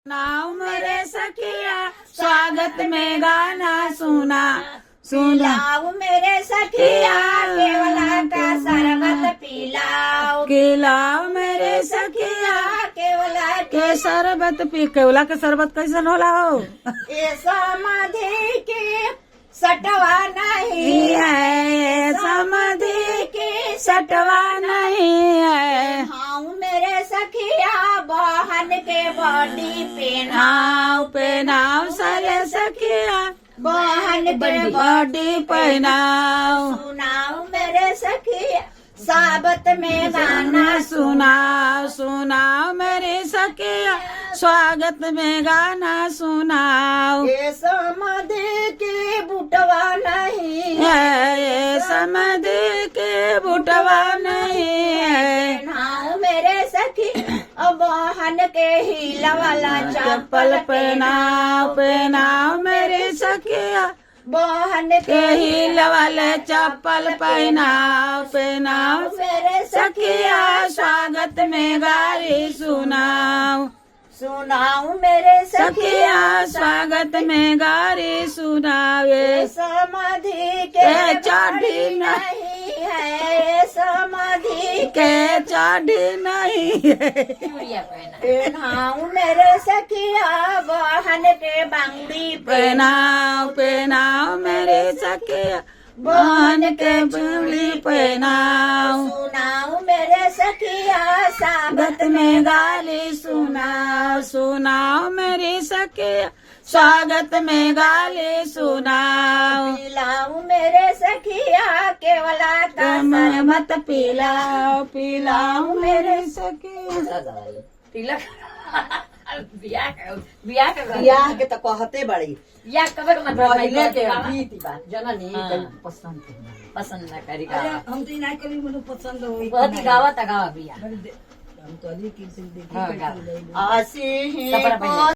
नाव मेरे सखिया, स्वागत में गाना सुना सुना। पिलाओ मेरे सखिया, केवला का शरबत पिलाओ। खिलाओ मेरे सखिया, केवला के शरबत पी। केवला के शरबत कैसन होला हो? के समाधि के सटवा नहीं है, समाधि के सटवा नहीं है। हाँ मेरे सखिया, बहन के बॉडी पेना। नाव पे नाव सारे सखिया, बहन के बॉडी पहनाओ। सुनाओ मेरे सखिया, साबत में गाना गाना सुनाओ सुनाओ मेरे सखिया, स्वागत में गाना सुनाओ। ये समाधि के बुटवा नहीं है, ये समाधि के बुटवा नहीं है। नाव मेरे सखी, बहन के हिल वाला चप्पल चप्पल पहनाओ पहनाओ मेरे सखिया, बहन के के हिल वाले चप्पल पहनाओ पहनाओ मेरे सखिया, स्वागत में गारी सुनाओ। सुनाओ मेरे सखिया, सखिया, स्वागत में गारी सुनावे। समाधि के के चढ़ी चढ़ी नहीं है, समाधि के चढ़ी नहीं है। पहनाओ मेरे सखिया, बहन के बांगड़ी पहनाओ पहनाओ मेरे सखिया, बहन के बिंगड़ी पहनाओ। सुनाओ मेरे सखिया, साबत स्वागत में गाली सुनाओ सुनाओ मेरे सखिया, स्वागत में गाली सुनाओ। पिलाओ मेरे सखिया, केवला का तुम शरबत मत पिलाओ पिलाओ मेरे सखिया। तिलक बियाह के, बियाह के, बियाह के तो कहते बड़ी बियाह कबे के मतलब पहिले के गावा? बीत बा जननी। हाँ। कहीं पसंद के ना। पसंद ना करी अरे गावा। हम तो ना करी, मनु पसंद हो। बहुत ही गावा ता गावा बियाह। हम तो अली की देखी हाँ, कैसे गावा। लई। आसी कपड़ा पहने।